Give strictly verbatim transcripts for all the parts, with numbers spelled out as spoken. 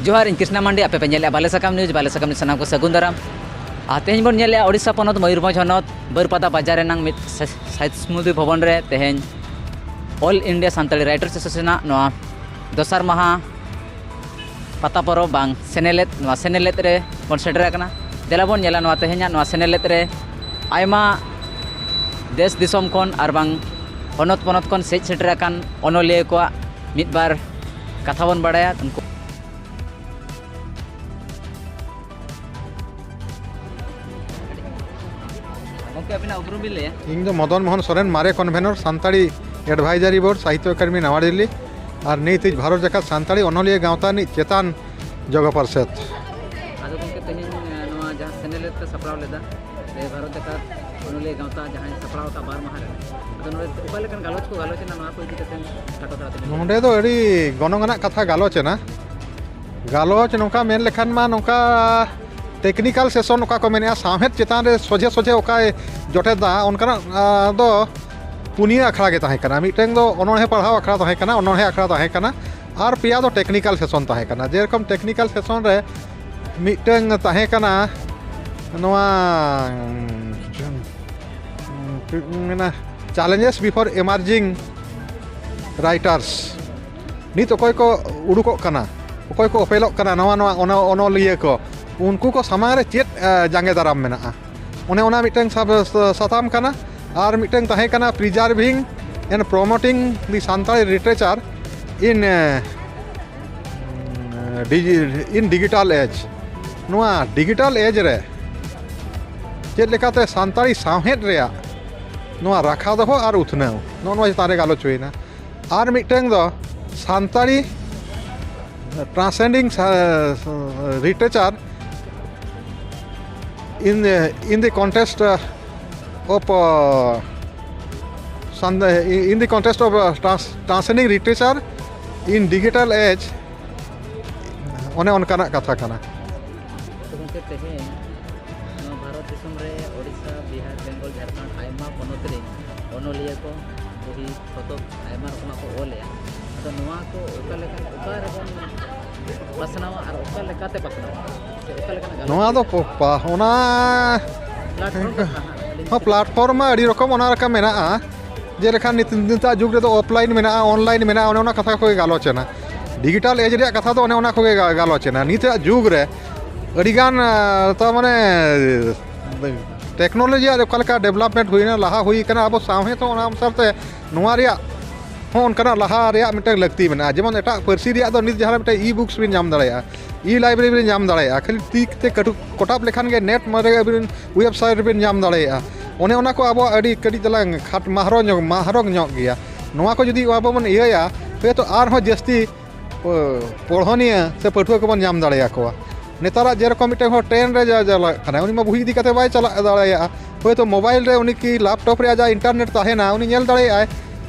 ᱡᱚᱦᱟᱨ, ᱤᱧ ᱠᱨᱤᱥᱱᱟ ᱢᱟᱱᱰᱤ, ᱟᱯᱮ ᱯᱮ ᱧᱮᱞᱮᱫᱼᱟ ᱵᱟᱞᱮ ᱥᱟᱠᱟᱢ ᱱᱤᱭᱩᱡᱽ᱾ ᱵᱟᱞᱮ ᱥᱟᱠᱟᱢ ᱱᱤᱭᱩᱡᱽ ᱥᱟᱱᱟᱢ ᱠᱚ ᱥᱟᱹᱜᱩᱱ ᱫᱟᱨᱟᱢ᱾ ᱟᱨ ᱛᱮᱦᱮᱧ ᱵᱚᱱ ᱧᱮᱞᱮᱫᱼᱟ ᱳᱰᱤᱥᱟ ᱯᱚᱱᱚᱛ ᱢᱚᱭᱩᱨᱵᱷᱚᱸᱡᱽ ᱦᱚᱱᱚᱛ ᱵᱟᱹᱨᱯᱟᱫᱟ ᱵᱟᱡᱟᱨ ᱨᱮᱱᱟᱝ ᱢᱤᱫ ᱥᱟ-, ᱥᱟᱭᱤᱫ ᱥᱢᱨᱩᱛᱤ ᱵᱷᱚᱵᱚᱱ ᱨᱮ ᱛᱮᱦᱮᱧ ᱚᱞ ᱤᱱᱰᱤᱭᱟ ᱥᱟᱱᱛᱟᱲᱤ ᱨᱟᱭᱴᱟᱨᱥ ᱮᱥᱳᱥᱤᱭᱮᱥᱚᱱᱟᱜ ᱱᱚᱣᱟ ᱫᱚᱥᱟᱨ ᱢᱟᱦᱟ ᱯᱟᱛᱟ ᱯᱚᱨᱚᱵᱽ ᱵᱟᱝ ᱥᱮᱱᱮᱞᱮᱫ, ᱱᱚᱣᱟ ᱥᱮᱱᱮᱞᱮᱫ ᱨᱮ ᱵᱚᱱ ᱥᱮᱴᱮᱨ ᱟᱠᱟᱱᱟ᱾ ᱫᱮᱞᱟ ᱵᱚᱱ ᱧᱮᱞᱟ ᱱᱚᱣᱟ ᱛᱮᱦᱮᱧᱟᱜ ᱱᱚᱣᱟ ᱥᱮᱱᱮᱞᱮᱫ ᱨᱮ ᱟᱭᱢᱟ ᱫᱮᱥ ᱫᱤᱥᱚᱢ ᱠᱷᱚᱱ ᱟᱨ ᱵᱟᱝ ᱦᱚᱱᱚᱛ ᱯᱚᱱᱚᱛ ᱠᱷᱚᱱ ᱥᱮᱡ ᱥᱮᱴᱮᱨ ᱟᱠᱟᱱ ᱚᱱᱚᱞᱤᱭᱟᱹ ᱠᱚᱣᱟᱜ ᱢᱤᱫ ᱵᱟᱨ ᱠᱟᱛᱷᱟ ᱵᱚᱱ ᱵᱟᱲᱟᱭᱟ᱾ ᱩᱱᱠᱩ ᱜᱚᱢᱠᱮ, ᱟᱹᱵᱤᱱᱟᱜ ᱩᱯᱨᱩᱢ ᱵᱤᱱ ᱞᱟᱹᱭᱟ? ᱤᱧ ᱫᱚ ᱢᱚᱫᱚᱱ ᱢᱳᱦᱚᱱ ᱥᱚᱨᱮᱱ, ᱢᱟᱨᱮ convenor, Santali advisory board, Sahitya academy, ᱱᱟᱣᱟ ᱫᱤᱞᱞᱤ, ᱟᱨ ᱱᱤᱛ ᱤᱡ ᱵᱷᱟᱨᱚᱛ ᱡᱟᱠᱟᱛ ᱥᱟᱱᱛᱟᱲᱤ ᱚᱱᱚᱞᱤᱭᱟᱹ ᱜᱟᱶᱛᱟ ᱨᱤᱱᱤᱡ ᱪᱮᱛᱟᱱ ᱡᱚᱜᱚ ᱯᱟᱨᱥᱮᱛ᱾ ᱟᱫᱚ ᱜᱚᱢᱠᱮ, ᱛᱮᱦᱮᱧ, ᱮ, ᱱᱚᱣᱟ ᱡᱟᱦᱟᱸ ᱥᱮᱱᱮᱞᱮᱫ ᱯᱮ ᱥᱟᱯᱲᱟᱣ ᱞᱮᱫᱟ, ᱥᱮ ᱵᱷᱟᱨᱚᱛ ᱡᱟᱠᱟᱛ ᱚᱱᱚᱞᱤᱭᱟᱹ ᱜᱟᱶᱛᱟ ᱡᱟᱦᱟᱸᱭ ᱥᱟᱯᱲᱟᱣ ᱟᱠᱟᱫ ᱵᱟᱨ ᱢᱟᱦᱟ ᱨᱮ, ᱟᱫᱚ ᱱᱚᱰᱮ ᱚᱠᱟ ᱞᱮᱠᱟᱱ ᱜᱟᱞᱚᱪ ᱠᱚ ᱜᱟᱞᱚᱪ ᱮᱱᱟ, ᱱᱚᱣᱟ ᱠᱚ ᱤᱫᱤ ᱠᱟᱛᱮ ᱠᱷᱟᱴᱚ ᱫᱷᱟᱨᱟ ᱛᱮ ᱞᱟᱹᱭ ᱱᱚᱰᱮ ᱫᱚ ᱟᱹᱰᱤ ᱜᱚᱱᱚᱝ ᱟᱱᱟᱜ ᱠᱟᱛᱷᱟ ᱜᱟᱞᱚᱪ ᱮᱱᱟ᱾ ᱜᱟᱞᱚᱪ ᱱᱚᱝᱠᱟ ᱢᱮᱱ ᱞᱮᱠᱷᱟᱱ ᱢᱟ ᱱᱚᱝᱠᱟ ᱴᱮᱠᱱᱤᱠᱟᱞ ᱥᱮᱥᱚᱱ ᱚᱠᱟ ᱠᱚ ᱢᱮᱱᱮᱜᱼᱟ, ᱥᱟᱶᱦᱮᱫ ᱪᱮᱛᱟᱱ ᱨᱮ ᱥᱚᱡᱷᱮ ᱥᱚᱡᱷᱮ ᱚᱠᱟᱭ ᱡᱚᱴᱮᱫᱟ, ᱚᱱᱠᱟᱱᱟᱜ, ᱟ, ᱫᱚ ᱯᱩᱱᱭᱟᱹ ᱟᱠᱷᱲᱟ ᱜᱮ ᱛᱟᱦᱮᱸ ᱠᱟᱱᱟ᱾ ᱢᱤᱫᱴᱟᱝ ᱫᱚ ᱚᱱᱚᱬᱦᱮ ᱯᱟᱲᱦᱟᱣ ᱟᱠᱷᱲᱟ ᱛᱟᱦᱮᱸ ᱠᱟᱱᱟ, ᱚᱱᱚᱬᱦᱮ ᱟᱠᱷᱲᱟ ᱛᱟᱦᱮᱸ ᱠᱟᱱᱟ, ᱟᱨ ᱯᱮᱭᱟ ᱫᱚ ᱴᱮᱠᱱᱤᱠᱟᱞ ᱥᱮᱥᱚᱱ ᱛᱟᱦᱮᱸ ᱠᱟᱱᱟ᱾ ᱡᱮᱨᱚᱠᱚᱢ ᱴᱮᱠᱱᱤᱠᱟᱞ ᱥᱮᱥᱚᱱ ᱨᱮ ᱢᱤᱫᱴᱟᱝ ᱛᱟᱦᱮᱸ ᱠᱟᱱᱟ ᱱᱚᱣᱟ, ᱩᱸ, ᱪᱮᱫ ᱤᱧ ᱢᱮᱱᱟ, Challenges before emerging writers᱾ ᱱᱤᱛ ᱚᱠᱚᱭ ᱠᱚ ᱩᱰᱩᱠᱚᱜ ᱠᱟᱱᱟ, ᱚᱠᱚᱭ ᱠᱚ ᱚᱯᱮᱞᱚᱜ ᱠᱟᱱᱟ, ᱱᱟᱣᱟ ᱱᱟᱣᱟ ᱚᱱᱚ-, ᱚᱱᱚᱞᱤᱭᱟᱹ ᱠᱚ, ᱩᱱᱠᱩ ᱠᱚ ᱥᱟᱢᱟᱝ ᱨᱮ ᱪᱮᱫ, ᱮ, ᱡᱟᱸᱜᱮ ᱫᱟᱨᱟᱢ ᱢᱮᱱᱟᱜᱼᱟ? ᱚᱱᱮ ᱚᱱᱟ ᱢᱤᱫᱴᱟᱝ ᱥᱟᱵ-, ᱥᱟᱛᱟᱢ ᱠᱟᱱᱟ᱾ ᱟᱨ ᱢᱤᱫᱴᱟᱝ ᱛᱟᱦᱮᱸ ᱠᱟᱱᱟ Preserving and Promoting the Santali Literature in, A, DJ-, in Digital Age᱾ ᱱᱚᱣᱟ ᱰᱤᱡᱤᱴᱟᱞ ᱮᱡᱽ ᱨᱮ ᱪᱮᱫ ᱞᱮᱠᱟᱛᱮ ᱥᱟᱱᱛᱟᱲᱤ ᱥᱟᱶᱦᱮᱫ ᱨᱮᱭᱟᱜ ᱱᱚᱣᱟ ᱨᱟᱠᱷᱟ ᱫᱚᱦᱚ ᱟᱨ ᱩᱛᱱᱟᱹᱣ, ᱱᱚᱜᱼᱚ ᱱᱚᱣᱟ ᱪᱮᱛᱟᱱ ᱨᱮ ᱜᱟᱞᱚᱪ ᱦᱩᱭᱱᱟ᱾ ᱟᱨ ᱢᱤᱫᱴᱟᱝ ᱫᱚ ᱥᱟᱱᱛᱟᱲᱤ transcending, ᱟ, literature in the, in the context, uh, of, uh, san-, in the context of, uh, trans-, transcending literature in digital age, ᱚᱱᱮ ᱚᱱᱠᱟᱱᱟᱜ ᱠᱟᱛᱷᱟ ᱠᱟᱱᱟ᱾ ᱛᱚ ᱜᱚᱢᱠᱮ, ᱛᱮᱦᱮᱧ ᱱᱚᱣᱟ ᱵᱷᱟᱨᱚᱛ ᱫᱤᱥᱚᱢ ᱨᱮ ᱳᱰᱤᱥᱟ, ᱵᱤᱦᱟᱨ, ᱵᱮᱝᱜᱚᱞ, ᱡᱷᱟᱲᱠᱷᱚᱸᱰ ᱟᱭᱢᱟ ᱯᱚᱱᱚᱛ ᱨᱮᱱ ᱚᱱᱚᱞᱤᱭᱟᱹ ᱠᱚ ᱯᱩᱛᱷᱤ ᱯᱚᱛᱚᱵ ᱟᱭᱢᱟ ᱨᱚᱠᱚᱢᱟᱜ ᱠᱚ ᱚᱞᱮᱜᱼᱟ᱾ ᱟᱫᱚ ᱱᱚᱣᱟ ᱠᱚ ᱚᱠᱟ ᱞᱮᱠᱟᱱ, ᱚᱠᱟ ᱨᱮᱵᱚᱱ ᱯᱟᱥᱱᱟᱣᱟ ᱟᱨ ᱚᱠᱟ ᱞᱮᱠᱟᱛᱮ ᱯᱟᱥᱱᱟᱣᱟ? ᱥᱮ ᱚᱠᱟ ᱞᱮᱠᱟᱱᱟᱜ ᱜᱟᱞᱚᱪ? ᱱᱚᱣᱟ ᱫᱚ ᱯᱚ-, ᱯᱟ-, ᱚᱱᱟ ᱯᱞᱟᱴᱯᱷᱚᱨᱢ ᱠᱟᱛᱷᱟ ᱦᱟᱸᱜ ᱟᱹᱞᱤᱧ ᱦᱚᱸ ᱯᱞᱟᱴᱯᱷᱚᱨᱢ ᱢᱟ ᱟᱹᱰᱤ ᱨᱚᱠᱚᱢ ᱚᱱᱟ ᱞᱮᱠᱟ ᱢᱮᱱᱟᱜᱼᱟ᱾ ᱡᱮᱞᱮᱠᱟ ᱱᱤᱛ-, ᱱᱤᱛᱟᱜ ᱡᱩᱜᱽ ᱨᱮᱫᱚ ᱚᱯᱷᱞᱟᱭᱤᱱ ᱢᱮᱱᱟᱜᱼᱟ, ᱚᱱᱞᱟᱭᱤᱱ ᱢᱮᱱᱟᱜᱼᱟ, ᱚᱱᱮ ᱚᱱᱟ ᱠᱟᱛᱷᱟ ᱠᱚᱜᱮ ᱜᱟᱞᱚᱪ ᱮᱱᱟ᱾ ᱰᱤᱡᱤᱴᱟᱞ ᱮᱡᱽ ᱨᱮᱭᱟᱜ ᱠᱟᱛᱷᱟ ᱫᱚ ᱚᱱᱮ ᱚᱱᱟ ᱠᱚᱜᱮ ᱜᱟ-, ᱜᱟᱞᱚᱪ ᱮᱱᱟ᱾ ᱱᱤᱛᱟᱜ ᱡᱩᱜᱽ ᱨᱮ ᱟᱹᱰᱤᱜᱟᱱ, ᱟᱸ, ᱛᱟᱨ ᱢᱟᱱᱮ, ᱴᱮᱠᱱᱳᱞᱚᱡᱤ ᱨᱮᱭᱟᱜ ᱚᱠᱟ ᱞᱮᱠᱟ ᱰᱮᱵᱷᱞᱚᱯᱢᱮᱱᱴ ᱦᱩᱭᱱᱟ, ᱞᱟᱦᱟ ᱦᱩᱭ ᱠᱟᱱᱟ, ᱟᱵᱚ ᱥᱟᱶᱦᱮᱫ ᱦᱚᱸ ᱚᱱᱟ ᱚᱱᱩᱥᱟᱨ ᱛᱮ ᱱᱚᱣᱟ ᱨᱮᱭᱟᱜ ᱦᱚᱸ ᱚᱱᱠᱟᱱᱟᱜ ᱞᱟᱦᱟ ᱨᱮᱭᱟᱜ ᱢᱤᱫᱴᱟᱝ ᱞᱟᱹᱠᱛᱤ ᱢᱮᱱᱟᱜᱼᱟ᱾ ᱡᱮᱢᱚᱱ ᱮᱴᱟᱜ ᱯᱟᱹᱨᱥᱤ ᱨᱮᱭᱟᱜ ᱫᱚ ᱱᱤᱛ ᱡᱟᱦᱟᱸ ᱢᱤᱫᱴᱟᱝ e-books ᱵᱤᱱ ᱧᱟᱢ ᱫᱟᱲᱮᱭᱟᱜᱼᱟ, e-library ᱵᱤᱱ ᱧᱟᱢ ᱫᱟᱲᱮᱭᱟᱜᱼᱟ, ᱠᱷᱟᱹᱞᱤ ᱛᱤ ᱛᱮ ᱠᱟᱹᱴᱩᱵ ᱠᱚᱴᱟᱯ ᱞᱮᱠᱷᱟᱱ ᱜᱮ ᱱᱮᱴ ᱢᱟᱨᱮ ᱟᱹᱵᱤᱱ ᱣᱮᱵᱽᱥᱟᱭᱤᱴ ᱨᱮᱵᱤᱱ ᱧᱟᱢ ᱫᱟᱲᱮᱭᱟᱜᱼᱟ᱾ ᱚᱱᱮ ᱚᱱᱟ ᱠᱚ ᱟᱵᱚᱣᱟᱜ ᱟᱹᱰᱤ ᱠᱟᱹᱴᱤᱡ ᱛᱟᱞᱟᱝ ᱠᱷᱟᱴ ᱢᱟᱦᱨᱚ ᱧᱚᱜ, ᱢᱟᱦᱨᱚᱜ ᱧᱚᱜ ᱜᱮᱭᱟ᱾ ᱱᱚᱣᱟ ᱠᱚ ᱡᱩᱫᱤ ᱟᱵᱚ ᱵᱚᱱ ᱤᱭᱟᱹᱭᱟ, ᱦᱚᱭᱛᱳ ᱟᱨᱦᱚᱸ ᱡᱟᱹᱥᱛᱤ ᱯᱚ-, ᱯᱚᱲᱦᱚᱱᱤᱭᱟᱹ ᱥᱮ ᱯᱟᱹᱴᱷᱩᱣᱟᱹ ᱠᱚᱵᱚᱱ ᱧᱟᱢ ᱫᱟᱲᱮᱭᱟᱠᱚᱣᱟ᱾ ᱱᱮᱛᱟᱨᱟᱜ ᱡᱮᱨᱚᱠᱚᱢ ᱢᱤᱫᱴᱮᱱ ᱦᱚᱲ ᱴᱨᱮᱱ ᱨᱮ ᱡᱟ-, ᱪᱟᱞᱟᱜ ᱠᱟᱱᱟᱭ, ᱩᱱᱤ ᱢᱟ ᱵᱩᱦᱤ ᱤᱫᱤ ᱠᱟᱛᱮ ᱵᱟᱭ ᱪᱟᱞᱟᱜ ᱫᱟᱲᱮᱭᱟᱜᱼᱟ᱾ ᱦᱚᱭᱛᱳ ᱢᱳᱵᱟᱭᱤᱞ ᱨᱮ ᱩᱱᱤ ᱠᱤ ᱞᱮᱯᱴᱚᱯ ᱨᱮᱭᱟᱜ ᱡᱟ ᱤᱱᱴᱟᱨᱱᱮᱴ ᱛᱟᱦᱮᱱᱟ, ᱩᱱᱤ ᱧᱮᱞ ᱫᱟᱲᱮᱭᱟᱜᱼᱟᱭ᱾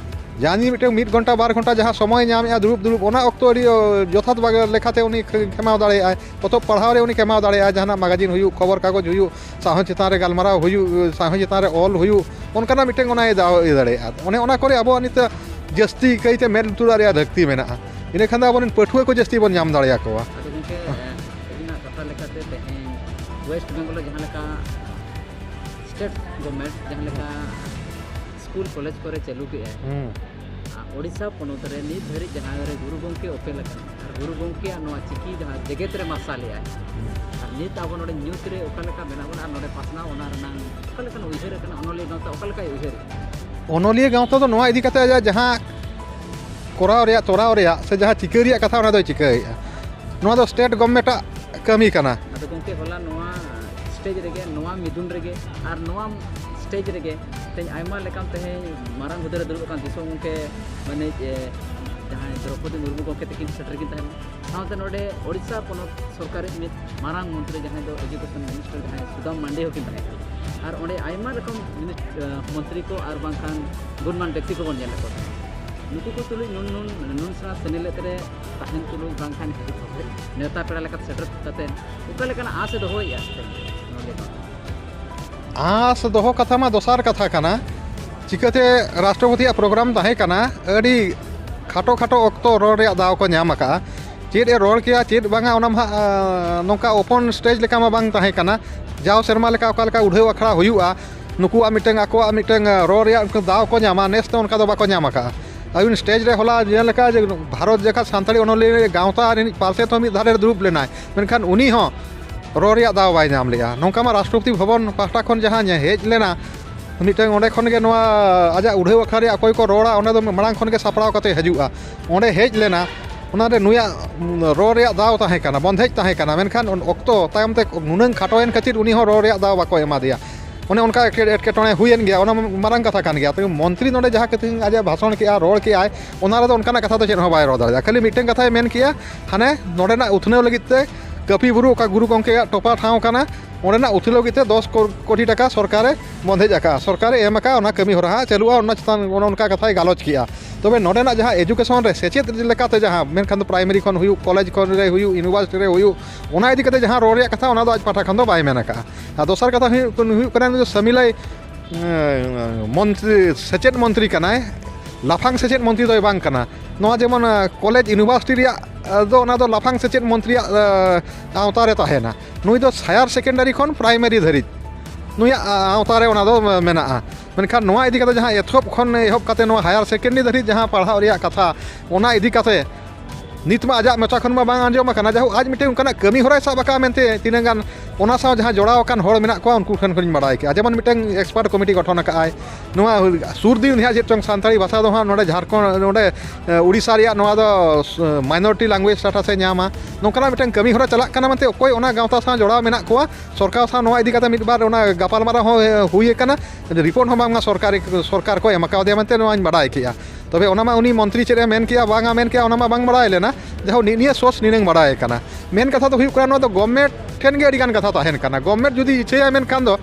ᱡᱟᱦᱟᱸᱭ ᱢᱤᱫᱴᱮᱱ ᱢᱤᱫ ᱜᱷᱚᱱᱴᱟ ᱵᱟᱨ ᱜᱷᱚᱱᱴᱟ ᱡᱟᱦᱟᱸ ᱥᱚᱢᱚᱭ ᱧᱟᱢᱮᱜᱼᱟ ᱫᱩᱲᱩᱵ ᱫᱩᱲᱩᱵ, ᱚᱱᱟ ᱚᱠᱛᱚ ᱟᱹᱰᱤ, ᱚ, ᱡᱚᱛᱷᱟᱛ ᱵᱟᱜᱮ ᱞᱮᱠᱟᱛᱮ ᱩᱱᱤ ᱠᱷᱮ-, ᱠᱷᱮᱢᱟᱣ ᱫᱟᱲᱮᱭᱟᱜᱼᱟᱭ᱾ ᱯᱚᱛᱚᱵ ᱯᱟᱲᱦᱟᱣ ᱨᱮ ᱩᱱᱤ ᱠᱷᱮᱢᱟᱣ ᱫᱟᱲᱮᱭᱟᱜᱼᱟᱭ, ᱡᱟᱦᱟᱱᱟᱜ ᱢᱟᱜᱟᱡᱤᱱ ᱦᱩᱭᱩᱜ, ᱠᱷᱚᱵᱚᱨ ᱠᱟᱜᱚᱡᱽ ᱦᱩᱭᱩᱜ, ᱥᱟᱶᱦᱮᱫ ᱪᱮᱛᱟᱱ ᱨᱮ ᱜᱟᱞᱢᱟᱨᱟᱣ ᱦᱩᱭᱩᱜ, ᱥᱟᱶᱦᱮᱫ ᱪᱮᱛᱟᱱ ᱨᱮ ᱚᱞ ᱦᱩᱭᱩᱜ, ᱚᱱᱠᱟᱱᱟᱜ ᱢᱤᱫᱴᱮᱱ ᱚᱱᱟᱭ ᱫᱟᱣ ᱤᱭᱟᱹ ᱫᱟᱲᱮᱭᱟᱜᱼᱟ᱾ ᱚᱱᱮ ᱚᱱᱟ ᱠᱚᱨᱮ ᱟᱵᱚᱣᱟᱜ ᱱᱤᱛᱚᱜ ᱡᱟᱹᱥᱛᱤ ᱠᱟᱭᱛᱮ ᱢᱮᱫ ᱞᱩᱛᱩᱨᱟᱜ ᱨᱮᱭᱟᱜ ᱞᱟᱹᱠᱛᱤ ᱢᱮᱱᱟᱜᱼᱟ᱾ ᱤᱱᱟᱹᱠᱷᱟᱱ ᱫᱚ ᱟᱵᱚᱨᱮᱱ ᱯᱟᱹᱴᱷᱩᱣᱟᱹ ᱠᱚ ᱡᱟᱹᱥᱛᱤ ᱵᱚᱱ ᱧᱟᱢ ᱫᱟᱲᱮᱭᱟᱠᱚᱣᱟ᱾ ᱟᱫᱚ ᱜᱚᱢᱠᱮ, ᱦᱮᱸ᱾ ᱟᱹᱵᱤᱱᱟᱜ ᱠᱟᱛᱷᱟ ᱞᱮᱠᱟᱛᱮ ᱛᱮᱦᱮᱧ ᱳᱭᱮᱥᱴ ᱵᱮᱝᱜᱚᱞ ᱨᱮ ᱡᱟᱦᱟᱸ ᱞᱮᱠᱟ ᱥᱴᱮᱴ ᱜᱚᱵᱷᱚᱨᱱᱢᱮᱱᱴ ᱡᱟᱦᱟᱸ ᱞᱮᱠᱟ ᱥᱠᱩᱞ ᱠᱚᱞᱮᱡᱽ ᱠᱚᱨᱮ ᱪᱟᱹᱞᱩ ᱠᱮᱜᱼᱟᱭ, ᱦᱩᱸ᱾ ᱟᱨ ᱳᱰᱤᱥᱟ ᱯᱚᱱᱚᱛ ᱨᱮ ᱱᱤᱛ ᱫᱷᱟᱹᱨᱤᱡ ᱡᱟᱦᱟᱸ ᱨᱮ ᱜᱩᱨᱩ ᱜᱚᱢᱠᱮ ᱚᱯᱮᱞ ᱟᱠᱟᱱᱟ, ᱟᱨ ᱜᱩᱨᱩ ᱜᱚᱢᱠᱮᱭᱟᱜ ᱱᱚᱣᱟ ᱪᱤᱠᱤ ᱡᱟᱦᱟᱸ ᱡᱮᱜᱮᱛ ᱨᱮ ᱢᱟᱨᱥᱟᱞᱮᱜᱼᱟᱭ, ᱟᱨ ᱱᱤᱛ ᱟᱵᱚ ᱱᱚᱰᱮ ᱧᱩᱛ ᱨᱮ ᱚᱠᱟ ᱞᱮᱠᱟ ᱢᱮᱱᱟᱜ ᱵᱚᱱᱟ ᱟᱨ ᱱᱚᱰᱮ ᱯᱟᱥᱱᱟᱣ, ᱚᱱᱟ ᱨᱮᱱᱟᱝ ᱚᱠᱟ ᱞᱮᱠᱟᱱ ᱩᱭᱦᱟᱹᱨ ᱟᱠᱟᱱᱟ, ᱚᱱᱚᱞᱤᱭᱟᱹ ᱜᱟᱶᱛᱟ ᱚᱠᱟ ᱞᱮᱠᱟᱭ ᱩᱭᱦᱟᱹᱨᱮᱜᱼᱟ? ᱚᱱᱚᱞᱤᱭᱟᱹ ᱜᱟᱶᱛᱟ ᱫᱚ ᱱᱚᱣᱟ ᱤᱫᱤ ᱠᱟᱛᱮ ᱟᱡᱟᱜ ᱡᱟᱦᱟᱸ ᱠᱚᱨᱟᱣ ᱨᱮᱭᱟᱜ, ᱛᱚᱨᱟᱣ ᱨᱮᱭᱟᱜ ᱥᱮ ᱡᱟᱦᱟᱸ ᱪᱤᱠᱟᱹ ᱨᱮᱭᱟᱜ ᱠᱟᱛᱷᱟ, ᱚᱱᱟ ᱫᱚᱭ ᱪᱤᱠᱟᱹᱭᱮᱫᱼᱟ᱾ ᱱᱚᱣᱟ ᱫᱚ ᱥᱴᱮᱴ ᱜᱚᱵᱷᱚᱨᱱᱢᱮᱱᱴᱟᱜ ᱠᱟᱹᱢᱤ ᱠᱟᱱᱟ᱾ ᱟᱫᱚ ᱜᱚᱢᱠᱮ, ᱦᱚᱞᱟ ᱱᱚᱣᱟ ᱥᱴᱮᱡᱽ ᱨᱮᱜᱮ, ᱱᱚᱣᱟ ᱢᱤᱫᱩᱱ ᱨᱮᱜᱮ ᱟᱨ ᱱᱚᱣᱟ ᱥᱴᱮᱡᱽ ᱨᱮᱜᱮ ᱛᱮᱦᱮᱧ ᱟᱭᱢᱟ ᱞᱮᱠᱟᱱ ᱛᱮᱦᱮᱧ ᱢᱟᱨᱟᱝ ᱦᱩᱫᱟᱹ ᱨᱮ ᱫᱩᱲᱩᱵ ᱟᱠᱟᱱ ᱫᱤᱥᱚᱢ ᱜᱚᱢᱠᱮ ᱢᱟᱹᱱᱤᱡ, ᱮ, ᱡᱟᱦᱟᱸᱭ ᱫᱨᱚᱯᱚᱫᱤ ᱢᱩᱨᱢᱩ ᱜᱚᱢᱠᱮ ᱛᱟᱹᱠᱤᱱ ᱥᱮᱴᱮᱨ ᱠᱤᱱ ᱛᱟᱦᱮᱱᱟ᱾ ᱥᱟᱶᱛᱮ ᱱᱚᱰᱮ ᱳᱰᱤᱥᱟ ᱯᱚᱱᱚᱛ ᱥᱚᱨᱠᱟᱨ ᱨᱤᱡ ᱢᱤᱫ ᱢᱟᱨᱟᱝ ᱢᱚᱱᱛᱨᱤ, ᱡᱟᱦᱟᱸᱭ ᱫᱚ ᱮᱡᱩᱠᱮᱥᱚᱱ ᱢᱤᱱᱤᱥᱴᱟᱨ, ᱡᱟᱦᱟᱸᱭ ᱥᱩᱫᱟᱢ ᱢᱟᱱᱰᱤ ᱦᱚᱸᱠᱤᱱ ᱛᱟᱦᱮᱸ ᱠᱟᱱᱟ᱾ ᱟᱨ ᱚᱸᱰᱮ ᱟᱭᱢᱟ ᱨᱚᱠᱚᱢ ᱢᱤᱱᱤᱥ-, ᱮ, ᱢᱚᱱᱛᱨᱤ ᱠᱚ ᱟᱨ ᱵᱟᱝᱠᱷᱟᱱ ᱜᱩᱱᱢᱟᱱ ᱵᱮᱠᱛᱤ ᱠᱚᱵᱚᱱ ᱧᱮᱞ ᱞᱮᱫ ᱠᱚᱣᱟ᱾ ᱱᱩᱠᱩ ᱠᱚ ᱛᱩᱞᱩᱡ ᱱᱩᱱ, ᱱᱩᱱ, ᱱᱩᱱ ᱥᱮᱬᱟ ᱥᱮᱱᱮᱞᱮᱫ ᱨᱮ ᱛᱟᱦᱮᱱ ᱛᱩᱞᱩᱡ ᱵᱟᱝᱠᱷᱟᱱ ᱱᱮᱣᱛᱟ ᱯᱮᱲᱟ ᱞᱮᱠᱟᱛᱮ ᱥᱮᱴᱮᱨ ᱠᱟᱛᱮ ᱚᱠᱟ ᱞᱮᱠᱟᱱᱟᱜ ᱟᱸᱥ ᱮ ᱫᱚᱦᱚᱭᱮᱫᱼᱟ ᱱᱚᱰᱮ ᱫᱚ? ᱟᱸᱥ ᱫᱚᱦᱚ ᱠᱟᱛᱷᱟ ᱢᱟ ᱫᱚᱥᱟᱨ ᱠᱟᱛᱷᱟ ᱠᱟᱱᱟ᱾ ᱪᱤᱠᱟᱹᱛᱮ ᱨᱟᱥᱴᱨᱚᱯᱚᱛᱤᱭᱟᱜ ᱯᱨᱳᱜᱨᱟᱢ ᱛᱟᱦᱮᱸ ᱠᱟᱱᱟ, ᱟᱹᱰᱤ ᱠᱷᱟᱴᱚ ᱠᱷᱟᱴᱚ ᱚᱠᱛᱚ ᱨᱚᱲ ᱨᱮᱭᱟᱜ ᱫᱟᱣ ᱠᱚ ᱧᱟᱢ ᱟᱠᱟᱫᱼᱟ᱾ ᱪᱮᱫ ᱮ ᱨᱚᱲ ᱠᱮᱭᱟ, ᱪᱮᱫ ᱵᱟᱝᱟ, ᱚᱱᱟ ᱢᱟ ᱦᱟᱸᱜ, ᱟᱸ, ᱱᱚᱝᱠᱟ open stage ᱞᱮᱠᱟ ᱢᱟ ᱵᱟᱝ ᱛᱟᱦᱮᱸ ᱠᱟᱱᱟ᱾ ᱡᱟᱣ ᱥᱮᱨᱢᱟ ᱞᱮᱠᱟ ᱚᱠᱟ ᱞᱮᱠᱟ ᱩᱰᱷᱟᱹᱣ ᱟᱠᱷᱲᱟ ᱦᱩᱭᱩᱜᱼᱟ, ᱱᱩᱠᱩᱣᱟᱜ ᱢᱤᱫᱴᱟᱝ, ᱟᱠᱚᱣᱟᱜ ᱢᱤᱫᱴᱟᱝ, ᱟᱸ, ᱨᱚᱲ ᱨᱮᱭᱟᱜ ᱢᱤᱫᱴᱟᱝ ᱫᱟᱣ ᱠᱚ ᱧᱟᱢᱟ, ᱱᱮᱥ ᱫᱚ ᱚᱱᱠᱟ ᱫᱚ ᱵᱟᱠᱚ ᱧᱟᱢ ᱟᱠᱟᱫᱼᱟ᱾ ᱟᱹᱵᱤᱱ stage ᱨᱮ ᱦᱚᱞᱟ ᱧᱮᱞ ᱞᱮᱠᱟ ᱡᱮ ᱵᱷᱟᱨᱚᱛ ᱡᱟᱠᱟᱛ ᱥᱟᱱᱛᱟᱲᱤ ᱚᱱᱚᱞᱤᱭᱟᱹ ᱜᱟᱶᱛᱟ ᱨᱤᱱᱤᱡ ᱯᱟᱨᱥᱮᱛ ᱦᱚᱸ ᱢᱤᱫ ᱫᱷᱟᱨᱮ ᱨᱮ ᱫᱩᱲᱩᱵ ᱞᱮᱱᱟᱭ, ᱢᱮᱱᱠᱷᱟᱱ ᱩᱱᱤ ᱦᱚᱸ ᱨᱚᱲ ᱨᱮᱭᱟᱜ ᱫᱟᱣ ᱵᱟᱭ ᱧᱟᱢ ᱞᱮᱜᱼᱟ᱾ ᱱᱚᱝᱠᱟ ᱢᱟ ᱨᱟᱥᱴᱨᱚᱯᱚᱛᱤ ᱵᱷᱚᱵᱚᱱ ᱯᱟᱦᱴᱟ ᱠᱷᱚᱱ ᱡᱟᱦᱟᱸ ᱧᱮ-, ᱦᱮᱡ ᱞᱮᱱᱟ, ᱢᱤᱫᱴᱟᱝ ᱚᱸᱰᱮ ᱠᱷᱚᱱ ᱜᱮ ᱱᱚᱣᱟ ᱟᱡᱟᱜ ᱩᱰᱷᱟᱹᱣ ᱟᱠᱷᱲᱟ ᱨᱮᱭᱟᱜ ᱚᱠᱚᱭ ᱠᱚ ᱨᱚᱲᱟ, ᱚᱱᱟ ᱫᱚ ᱢᱟᱲᱟᱝ ᱠᱷᱚᱱ ᱜᱮ ᱥᱟᱯᱲᱟᱣ ᱠᱟᱛᱮ ᱦᱤᱡᱩᱜᱼᱟ᱾ ᱚᱸᱰᱮ ᱦᱮᱡ ᱞᱮᱱᱟ, ᱚᱱᱟ ᱨᱮ ᱱᱩᱭᱟᱜ, ᱩᱸ, ᱨᱚᱲ ᱨᱮᱭᱟᱜ ᱫᱟᱣ ᱛᱟᱦᱮᱸ ᱠᱟᱱᱟ, ᱵᱚᱱᱫᱷᱮᱡᱽ ᱛᱟᱦᱮᱸ ᱠᱟᱱᱟ, ᱢᱮᱱᱠᱷᱟᱱ ᱚᱠᱛᱚ ᱛᱟᱭᱚᱢ ᱛᱮ ᱱᱩᱱᱟᱹᱝ ᱠᱷᱟᱴᱚᱭᱮᱱ ᱠᱷᱟᱹᱛᱤᱨ ᱩᱱᱤ ᱦᱚᱸ ᱨᱚᱲ ᱨᱮᱭᱟᱜ ᱫᱟᱣ ᱵᱟᱠᱚ ᱮᱢᱟ ᱫᱮᱭᱟ᱾ ᱚᱱᱮ ᱚᱱᱠᱟ ᱮᱴᱠᱮ-, ᱮᱴᱠᱮᱴᱚᱬᱮ ᱦᱩᱭᱮᱱ ᱜᱮᱭᱟ, ᱚᱱᱟ ᱢᱟᱨᱟᱝ ᱠᱟᱛᱷᱟ ᱠᱟᱱ ᱜᱮᱭᱟ᱾ ᱛᱚᱵᱮ ᱢᱚᱱᱛᱨᱤ ᱱᱚᱰᱮ ᱡᱟᱦᱟᱸ ᱠᱟᱛᱷᱟ ᱟᱡᱟᱜ ᱵᱷᱟᱥᱚᱱ ᱠᱮᱜᱼᱟ, ᱨᱚᱲ ᱠᱮᱜᱼᱟᱭ, ᱚᱱᱟ ᱨᱮᱫᱚ ᱚᱱᱠᱟᱱᱟᱜ ᱠᱟᱛᱷᱟ ᱫᱚ ᱪᱮᱫ ᱦᱚᱸ ᱵᱟᱭ ᱨᱚᱲ ᱫᱟᱲᱮᱭᱟᱜᱼᱟ᱾ ᱠᱷᱟᱹᱞᱤ ᱢᱤᱫᱴᱟᱝ ᱠᱟᱛᱷᱟᱭ ᱢᱮᱱ ᱠᱮᱜᱼᱟ, ᱦᱟᱱᱮ ᱱᱚᱰᱮᱱᱟᱜ ᱩᱛᱱᱟᱹᱣ ᱞᱟᱹᱜᱤᱫ ᱛᱮ ᱠᱟᱹᱯᱤ ᱵᱩᱨᱩ ᱚᱠᱟ ᱜᱩᱨᱩ ᱜᱚᱢᱠᱮᱭᱟᱜ ᱴᱚᱯᱟ ᱴᱷᱟᱶ ᱠᱟᱱᱟ, ᱚᱸᱰᱮᱱᱟᱜ ᱩᱛᱱᱟᱹᱣ ᱞᱟᱹᱜᱤᱫ ᱛᱮ ᱫᱚᱥ ᱠᱳ-, ᱠᱳᱴᱤ ᱴᱟᱠᱟ ᱥᱚᱨᱠᱟᱨᱮ ᱵᱚᱱᱫᱷᱮᱡᱽ ᱟᱠᱟᱫᱼᱟ, ᱥᱚᱨᱠᱟᱨᱮ ᱮᱢ ᱟᱠᱟᱫᱼᱟ, ᱚᱱᱟ ᱠᱟᱹᱢᱤ ᱦᱚᱨᱟ ᱦᱟᱸᱜ ᱪᱟᱹᱞᱩᱜᱼᱟ, ᱚᱱᱟ ᱪᱮᱛᱟᱱ ᱚᱱᱮ ᱚᱱᱠᱟ ᱠᱟᱛᱷᱟᱭ ᱜᱟᱞᱚᱪ ᱠᱮᱜᱼᱟ᱾ ᱛᱚᱵᱮ ᱱᱚᱰᱮᱱᱟᱜ ᱡᱟᱦᱟᱸ education ᱨᱮ ᱥᱮᱪᱮᱫ ᱞᱮᱠᱟᱛᱮ ᱡᱟᱦᱟᱸ, ᱢᱮᱱᱠᱷᱟᱱ ᱫᱚ primary ᱠᱷᱚᱱ ᱦᱩᱭᱩᱜ, college ᱠᱷᱚᱱ ᱨᱮ ᱦᱩᱭᱩᱜ, university ᱨᱮ ᱦᱩᱭᱩᱜ, ᱚᱱᱟ ᱤᱫᱤ ᱠᱟᱛᱮ ᱡᱟᱦᱟᱸ ᱨᱚᱲ ᱨᱮᱭᱟᱜ ᱠᱟᱛᱷᱟ, ᱚᱱᱟ ᱫᱚ ᱟᱡ ᱯᱟᱦᱴᱟ ᱠᱷᱚᱱ ᱫᱚ ᱵᱟᱭ ᱢᱮᱱ ᱟᱠᱟᱫᱼᱟ᱾ ᱟᱨ ᱫᱚᱥᱟᱨ ᱠᱟᱛᱷᱟ ᱦᱩᱭᱩᱜ, ᱦᱩᱭᱩᱜ ᱠᱟᱱᱟ, ᱱᱩᱭ ᱫᱚ ᱥᱟᱢᱤᱞᱟᱭ, ᱮᱸ, ᱢᱚᱱᱛᱨᱤ, ᱥᱮᱪᱮᱫ ᱢᱚᱱᱛᱨᱤ ᱠᱟᱱᱟᱭ, ᱞᱟᱯᱷᱟᱝ ᱥᱮᱪᱮᱫ ᱢᱚᱱᱛᱨᱤ ᱫᱚᱭ ᱵᱟᱝ ᱠᱟᱱᱟ᱾ ᱱᱚᱣᱟ ᱡᱮᱢᱚᱱ, ᱟᱸ, college university ᱨᱮᱭᱟᱜ, ᱟᱸ, ᱫᱚ ᱚᱱᱟ ᱫᱚ ᱞᱟᱯᱷᱟᱝ ᱥᱮᱪᱮᱫ ᱢᱚᱱᱛᱨᱤᱭᱟᱜ, ᱟᱸ, ᱟᱣᱛᱟ ᱨᱮ ᱛᱟᱦᱮᱱᱟ᱾ ᱱᱩᱭ ᱫᱚ higher secondary ᱠᱷᱚᱱ primary ᱫᱷᱟᱹᱨᱤᱡ ᱱᱩᱭᱟᱜ, ᱟᱸ, ᱟᱣᱛᱟ ᱨᱮ ᱚᱱᱟ ᱫᱚ ᱢᱮᱱᱟᱜᱼᱟ᱾ ᱢᱮᱱᱠᱷᱟᱱ ᱱᱚᱣᱟ ᱤᱫᱤ ᱠᱟᱛᱮ ᱡᱟᱦᱟᱸ ᱮᱛᱚᱦᱚᱵ ᱠᱷᱚᱱ ᱮᱦᱚᱵ ᱠᱟᱛᱮ ᱱᱚᱣᱟ higher secondary ᱫᱷᱟᱹᱨᱤᱡ ᱡᱟᱦᱟᱸ ᱯᱟᱲᱦᱟᱣ ᱨᱮᱭᱟᱜ ᱠᱟᱛᱷᱟ, ᱚᱱᱟ ᱤᱫᱤ ᱠᱟᱛᱮ ᱱᱤᱛ ᱢᱟ ᱟᱡᱟᱜ ᱢᱚᱪᱟ ᱠᱷᱚᱱ ᱢᱟ ᱵᱟᱝ ᱟᱸᱡᱚᱢ ᱟᱠᱟᱱᱟ, ᱡᱟᱭᱦᱳᱠ ᱟᱡ ᱢᱤᱫᱴᱮᱱ ᱚᱱᱠᱟᱱᱟᱜ ᱠᱟᱹᱢᱤ ᱦᱚᱨᱟᱭ ᱥᱟᱵ ᱟᱠᱟᱫᱼᱟ ᱢᱮᱱᱛᱮ ᱛᱤᱱᱟᱹᱜ ᱜᱟᱱ ᱚᱱᱟ ᱥᱟᱶ ᱡᱟᱦᱟᱸ ᱡᱚᱲᱟᱣ ᱟᱠᱟᱱ ᱦᱚᱲ ᱢᱮᱱᱟᱜ ᱠᱚᱣᱟ, ᱩᱱᱠᱩ ᱴᱷᱮᱱ ᱠᱷᱚᱱᱤᱧ ᱵᱟᱲᱟᱭ ᱠᱮᱜᱼᱟ᱾ ᱡᱮᱢᱚᱱ ᱢᱤᱫᱴᱟᱝ expert committee ᱜᱚᱴᱷᱚᱱ ᱟᱠᱟᱫᱼᱟᱭ, ᱱᱚᱣᱟ ᱥᱩᱨ ᱫᱤᱱ ᱦᱟᱸᱜ ᱪᱮᱫ ᱪᱚᱝ ᱥᱟᱱᱛᱟᱲᱤ ᱵᱷᱟᱥᱟ ᱫᱚ ᱦᱟᱸᱜ ᱱᱚᱰᱮ ᱡᱷᱟᱲᱠᱷᱚᱸᱰ, ᱱᱚᱰᱮ, ᱮ, ᱩᱲᱤᱥᱥᱟ ᱨᱮᱭᱟᱜ ᱱᱚᱣᱟ ᱫᱚ, ᱮ, minority language status ᱮ ᱧᱟᱢᱟ, ᱱᱚᱝᱠᱟᱱᱟᱜ ᱢᱤᱫᱴᱟᱝ ᱠᱟᱹᱢᱤ ᱦᱚᱨᱟ ᱪᱟᱞᱟᱜ ᱠᱟᱱᱟ ᱢᱮᱱᱛᱮ ᱚᱠᱚᱭ ᱚᱱᱟ ᱜᱟᱶᱛᱟ ᱥᱟᱶ ᱡᱚᱲᱟᱣ ᱢᱮᱱᱟᱜ ᱠᱚᱣᱟ, ᱥᱚᱨᱠᱟᱨ ᱥᱟᱶ ᱱᱚᱣᱟ ᱤᱫᱤ ᱠᱟᱛᱮ ᱢᱤᱫ ᱵᱟᱨ ᱚᱱᱟ ᱜᱟᱯᱟᱞᱢᱟᱨᱟᱣ ᱦᱚᱸ, ᱮ, ᱦᱩᱭ ᱟᱠᱟᱱᱟ, report ᱦᱚᱸ ᱵᱟᱝᱢᱟ ᱥᱚᱨᱠᱟᱨᱤ, ᱥᱚᱨᱠᱟᱨ ᱠᱚ ᱮᱢ ᱠᱟᱣᱫᱮᱭᱟ ᱢᱮᱱᱛᱮ ᱱᱚᱣᱟᱧ ᱵᱟᱲᱟᱭ ᱠᱮᱜᱼᱟ᱾ ᱛᱚᱵᱮ ᱚᱱᱟ ᱢᱟ ᱩᱱᱤ ᱢᱚᱱᱛᱨᱤ ᱪᱮᱫ ᱮ ᱢᱮᱱ ᱠᱮᱜᱼᱟ, ᱵᱟᱝᱟ ᱢᱮᱱ ᱠᱮᱜᱼᱟ, ᱚᱱᱟ ᱢᱟ ᱵᱟᱝ ᱵᱟᱲᱟᱭ ᱞᱮᱱᱟ᱾ ᱡᱟᱭᱦᱳᱠ, ᱱᱤ-, ᱱᱤᱭᱟᱹ source ᱱᱤᱱᱟᱹᱝ ᱵᱟᱲᱟᱭ ᱠᱟᱱᱟ᱾ ᱢᱮᱱ ᱠᱟᱛᱷᱟ ᱫᱚ ᱦᱩᱭᱩᱜ ᱠᱟᱱᱟ, ᱱᱚᱣᱟ ᱫᱚ government ᱴᱷᱮᱱ ᱜᱮ ᱟᱹᱰᱤᱜᱟᱱ ᱠᱟᱛᱷᱟ ᱛᱟᱦᱮᱱ ᱠᱟᱱᱟ᱾ Government ᱡᱩᱫᱤ ᱤᱪᱷᱟᱹᱭᱟ ᱢᱮᱱᱠᱷᱟᱱ ᱫᱚ